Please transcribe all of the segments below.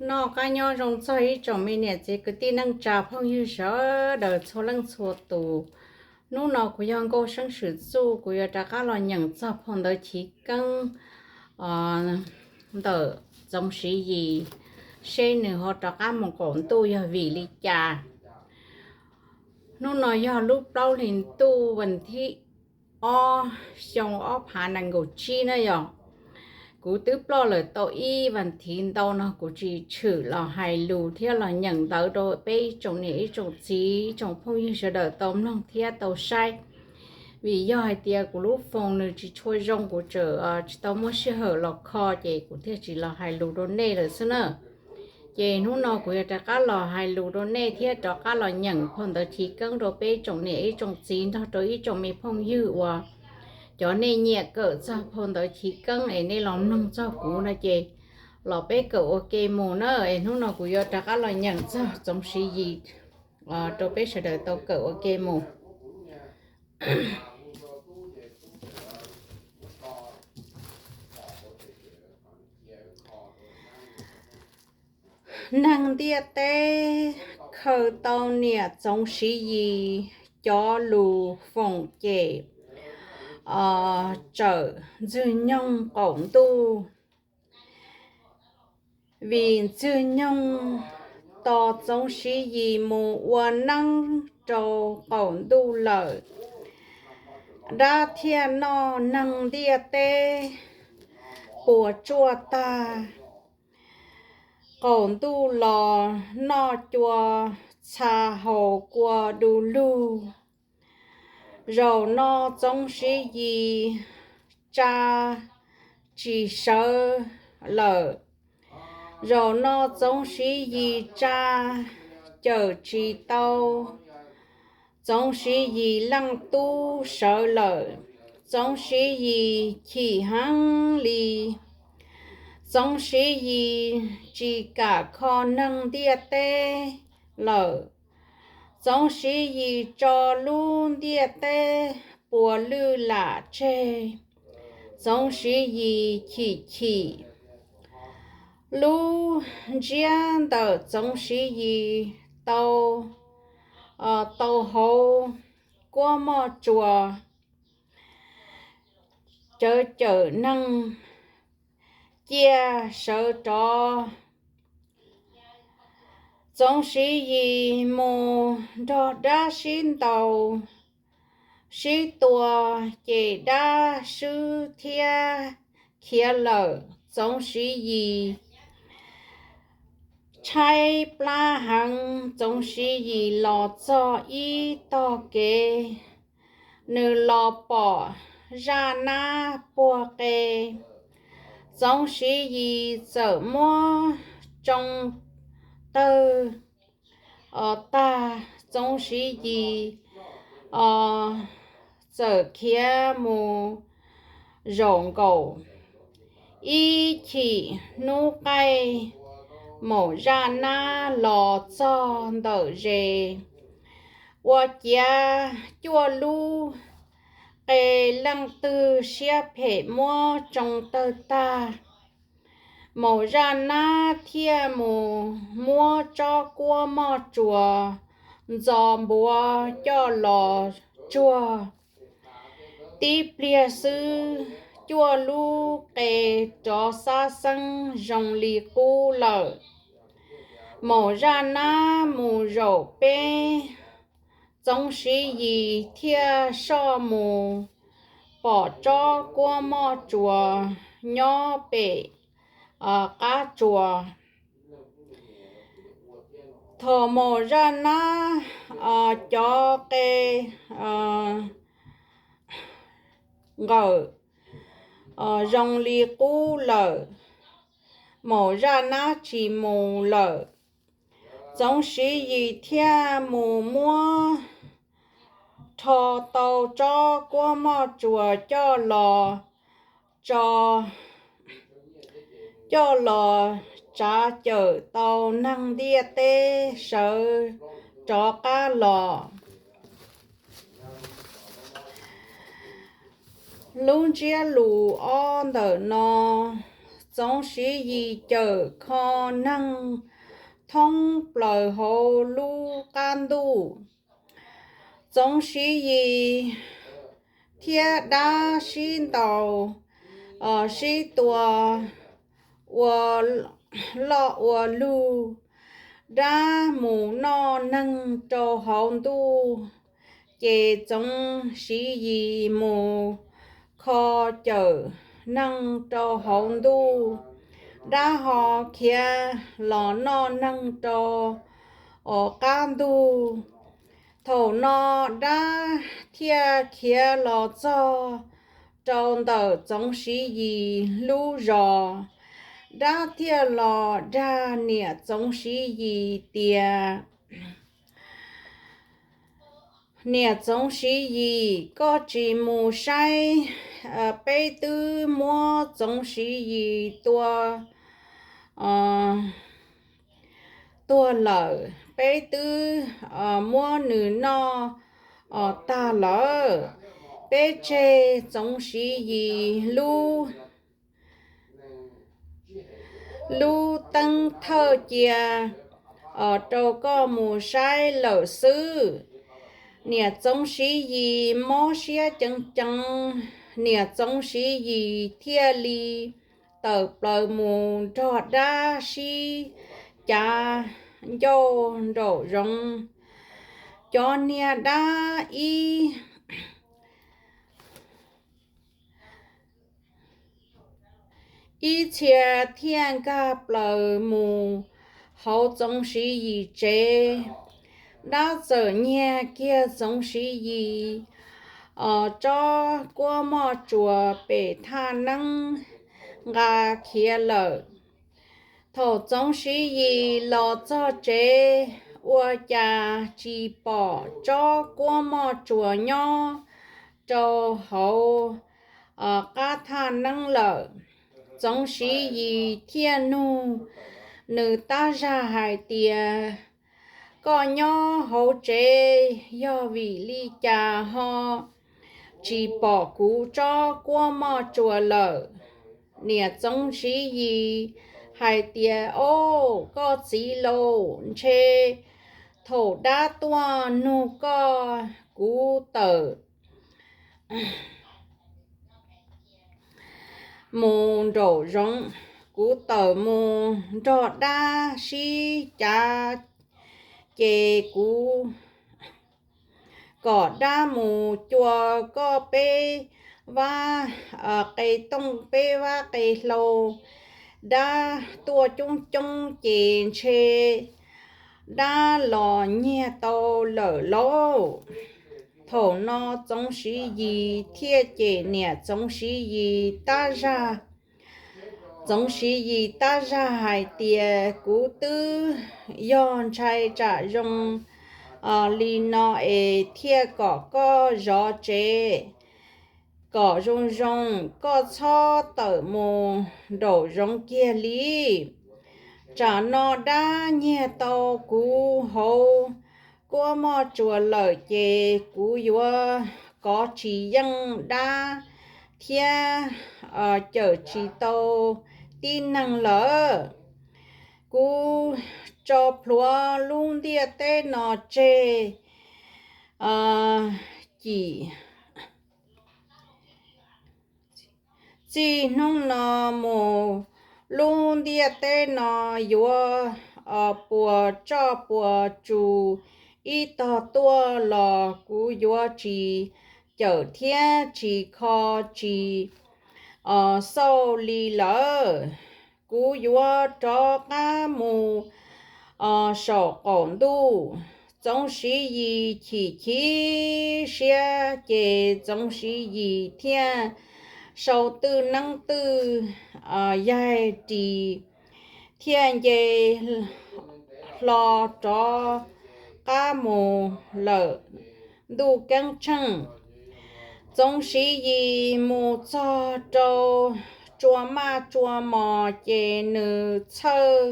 Noj qab nyob zoo txog ib tsoom me niam txiv kwv tij neej tsa phooj ywg sawv daws txhua leej txhua tus. Hnub no kuv yog Nkauj Seeb Swm Txuj, kuv yuav rov qab los nyeem txog phau ntawv chiv keeb ntawm Txoov Siv Yis, seb nws ho rov qab mus qaum ntuj yog vim li cas. Hnub no yog lub plaub hlis ntuj vas thib ob xyoo ob phav nees nkaum tsib na yom. Kuv twb ploj lawm tau ib vas thiv ntau no kuv tsis tshwm los hais lus thiab los nyeem ntawv rau peb ib tsoom niam ib tsoom txiv ib tsoom phooj ywg sawv daws tau mloog thiab tau saib. Vim yog hais tias kuv lub foos nws tsis tshua zoo, kuv tseem tsis tau muaj sij hawm los kho ces kuv thiaj tsis los hais lus rau nej lawm xwb na. Ces hnub no kuv yuav rov qab los hais lus rau nej thiab rov qab los nyeem phau ntawv chiv keeb rau peb tsoom niam ib tsoom txiv nrog rau ib tsoom me phooj ywg uas cov nej nyiam kawm txog phau ntawv chiv keeb es nej los mloog txog kuv no ces los peb kawm ua ke mus na. Es hnub no kuv yuav rov qab los nyeem txog Txoov Siv Yis rau peb sawv daws tau kawm ua ke mus. Neeg ntiaj teb khaws tau niam Txoov Siv Yis cov lus foom ces txawm Ntxwg Nyoog qaum ntuj. Vim Ntxwg Nyoog tos Txoov Siv Yis mus ua neeb rau qaum ntuj lawm, dab thiaj noj neeg ntiaj teb puas tsuaj tag. Qaum ntuj los noj cua txha haus kua du lug. Zaum no Txoov Siv Yis tsa tsis sawv lawm. Zaum no Txoov Siv Yis tsa cawm tsis tau Txoov Siv Yis leej tub sawv lawm. Txoov Siv Yis chim heev li. Txoov Siv Yis tsis kam kho neeg ntiaj teb lawm. Txoov Siv Yis tso lub ntiaj teb puas lwj lam tseg. Txoov Siv Yis chim chim. Lub ntsiab ntawm Txoov Siv Yis tau, tau hauv kuab moj tsuas. Cawv cawm neeg cia sawv rov. Txoov Siv Yis mus nrog dab sib ntaus sib tua, ces dab swb thiab khiav lawm. Txoov Siv Yis tshaib plab heev. Txoov Siv Yis los txog ib tog kev, nws los pom zaj nab puag qe. Txoov Siv Yis txawm muab tsoo tawg tag. Txoov Siv Yis txawm khiav mus zaum nkaus. Ib chim hnub qaij, maum zaj nab los txog ntawm zes, ua ciav cuaj lub qe, leej twg siab phem muab tsoo tawg tag. Maum zaj nab thiaj mus muab tsob kuab moj tsuas ntxo npuav coj los tsuag. Tib pliag xwb, cuaj lub qe rov xab xeeb zoo li qub lawm. Maum zaj nab mus zaum peb, Txoov Siv Yis thiaj soj mus pom tsob kuab moj tsuas nyob pem qab tsuas. Thaum maum zaj nab cov qe nqawm zoo li qub lawm, maum zaj nab tsis mus lawm. Txoov Siv Yis thiaj mus muab rho tau tsob kuab moj tsuas coj los tso, coj los tsav cawm tau neeg ntiaj teb sawv rov qab los. Lub ntsiab lus ob ntawm no, Txoov Siv Yis cawm kho neeg thoob plaws hauv lub qab ntuj. Txoov Siv Yis thiab dab sib ntaus sib tua ua loj ua lug, dab mus noj neeg rau hauv ntuj, ces Txoov Siv Yis mus kho cawm neeg rau hauv ntuj, dab ho khiav los noj neeg rau qab ntuj. Thaum no dab thiaj khiav los txog rau ntawm Txoov Siv Yis lub zos. Dab thiaj los dag niam Txoov Siv Yis tias, Niam Txoov Siv Yis, koj tsis mus saib, peb twb muab Txoov Siv Yis tua tuag lawm, peb twb muab nws noj tag lawm. Peb tseg Txoov Siv Yis lub lub teeb thawj cia rau koj mus saib lawm xwb. Niam Txoov Siv Yis mob siab ceev ceev, niam Txoov Siv Yis thiaj li tawm plaws mus nrog dab sib cav ncauj nraum zoov. Cov niag dab ib ib txhia thiaj nkag plaws mus hauv Txoov Siv Yis tsev. Dab txawm nyiag kiag Txoov Siv Yis tsob kuab moj tsuas pem thaj neeb nqa khiav lawm. Thaum Txoov Siv Yis los txog tsev, ua cas tsis pom tsob kuab moj tsuas nyob rau hauv qab thaj neeb lawm. Txoov Siv Yis thiaj nug nws tab zag hais tias, Koj nyob hauv tsev yog vim li cas ho tsis pom kuv tsob kuab moj tsuas lawm? Niam Txoov Siv Yis hais tias, Au, koj txiv laus, ntshe thaum dab tuaj nug koj, kuv tawm mus nraum zoov, kuv tawm mus nrog dab sib cav, ces kuv kom dab mus cua koj peb vab qe tooj peb vab qe hlau. Dab tuaj coob coob ces ntshe dab los nyiag tau lawm lauj. Thaum no Txoov Siv Yis thiaj cem niam Txoov Siv Yis tab zag. Txoov Siv Yis tab zag hais tias, Kuv twb yog ntshai tsam zoo li no es thiaj kom koj zov tsev kom zoo zoo, koj txhob tawm mus nraum zoov kiag li. Tsam no dab nyiag tau kuv hauv kuab moj tsuas lawm ces kuv yuav kov tsis yeej dab thiab cawm tsis tau tib neeg lawm. Kuv tso plhuav lub ntiaj teb no tseg, cim txij hnub no mus lub ntiaj teb no yuav puas tsoj puas tsus ib tog tuaj los kuv yuav tsis cawm thiab tsis kho tsis xauj li lawm. Kuv yuav rov qab mus saum qaum ntuj. Txoov Siv Yis chim chim siab ces Txoov Siv Yis thiaj sau twj neeb twj yaig ris thiaj nce hlo rov qab mus lawm ntuj ceeb tsheej. Txoov Siv Yis mus txog rau tsua maj tsua mos ces nws txhawj,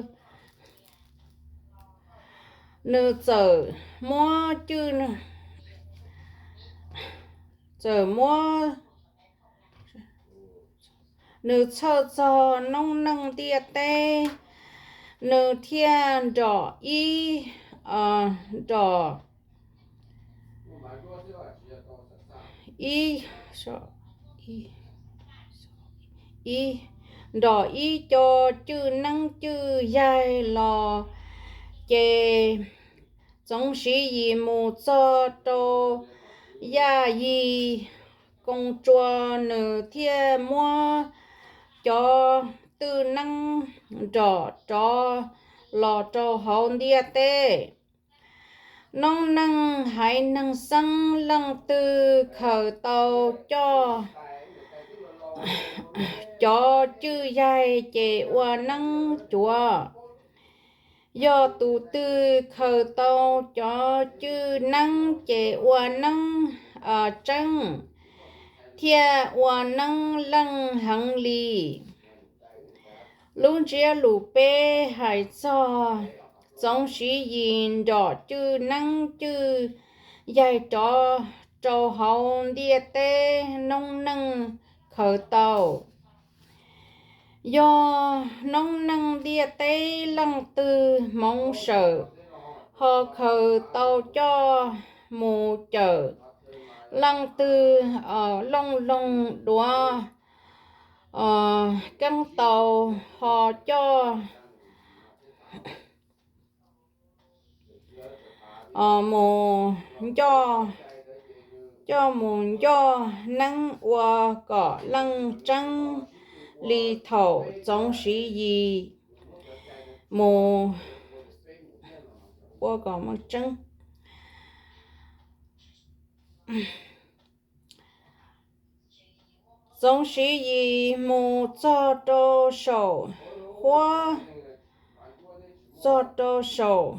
nws txawm muab cwj, txawm muab nws txhawj txog noob neej ntiaj teb, nws thiaj nrom ib, nrom ib, ib, nrom ib co cwj neeb cwj yaig los, ces Txoov Siv Yis mus txog rau Yaj Yig Koos Tsua, nws thiaj muab cov cwj neeb nrom rov los rau hauv ntiaj teb. Noob neej haiv neeg xeeb leej twg khaws tau cov, cov cwj yaig ces ua neeb cuav. Yog tus twg khaws tau cov cwj neeb ces ua neeb tseeb thiaj ua neeb leej heev li. Lub ntsiab lus peb hais txog Txoov Siv Yis nrom cwj neeb cwj yaig rov rau hauv ntiaj teb noob neej khaws tau. Yog noob neej ntiaj teb leej twg hmoov sawm ho khaws tau coj mus cawm, leej twg looj loog duav keeb tau ho coj mus ncoj, coj mus ncoj neeb ua kom leej tseeb li thaum Txoov Siv Yis mus ua kom meej tseeb. Txoov Siv Yis mus txog rau saum huab, txog rau saum,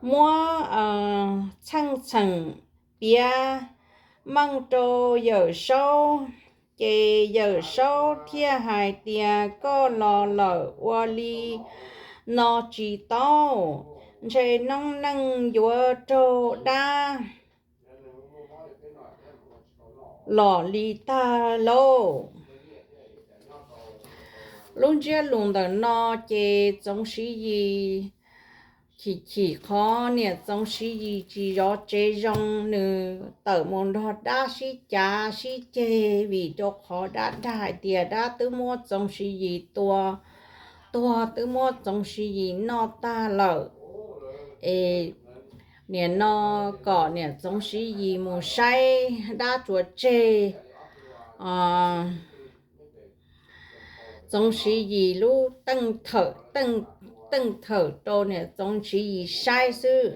muab txheej txheem piav meej rau Yawm Saub, ces Yawm Saub thiaj hais tias, koj los lawm ua li no tsis tau, ntshe noob neej yuav raug dab lom li tag lauj. Lub ntsiab lus ntawm no ces Txoov Siv Yis chim chim qhov niam Txoov Siv Yis tsis zov tsev zoo, nws tawm mus nrog dab sib cav sib ceg vim rau qhov dab dag hais tias dab twb muab Txoov Siv Yis tua tuag, twb muab Txoov Siv Yis noj tag lawm. Es nim no kom niam Txoov Siv Yis mus saib dab tsuas tseg Txoov Siv Yis lub teej thawm rau niam Txoov Siv Yis saib xwb.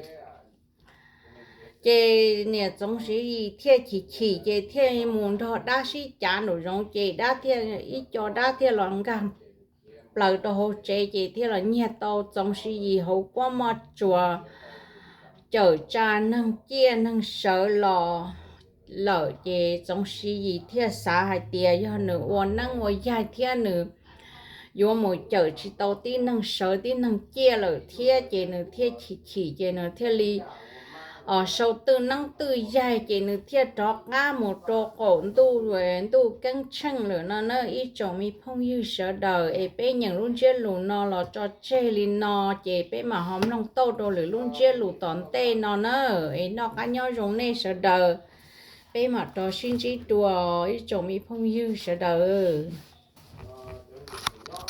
Ces niam Txoov Siv Yis thiaj chim chim ces thiaj mus nrog dab sib cav nraum zoov ces dab thiaj, ib co dab thiaj los nkag plaws rau hauv tsev ces thiaj los nyiag tau Txoov Siv Yis hauv kuab moj tsuas, cawm tsa neeg ciaj neeg sawv los lawm ces Txoov Siv Yis thiaj xav hais tias yog nws ua neeb ua yaig thiab nws yuav mus cawm tsis tau tib neeg sawv tib neeg ciaj lawm thiab ces nws thiaj chim chim ces nws thiaj li sau twj neeb twj yaig ces nws thiaj rov qab mus rau qaum ntuj, ntuj keeb tsheej lawm no na ib tsoom me phooj ywg sawv daws. Es peb nyeem lub ntsiab lus no los tso tseg li no ces peb mam ho mloog tau rau lwm lub ntsiab lus tom ntej no na. Es noj qab nyob zoo nej sawv daws, peb mam rov sib ntsib dua ib tsoom me phooj ywg sawv daws.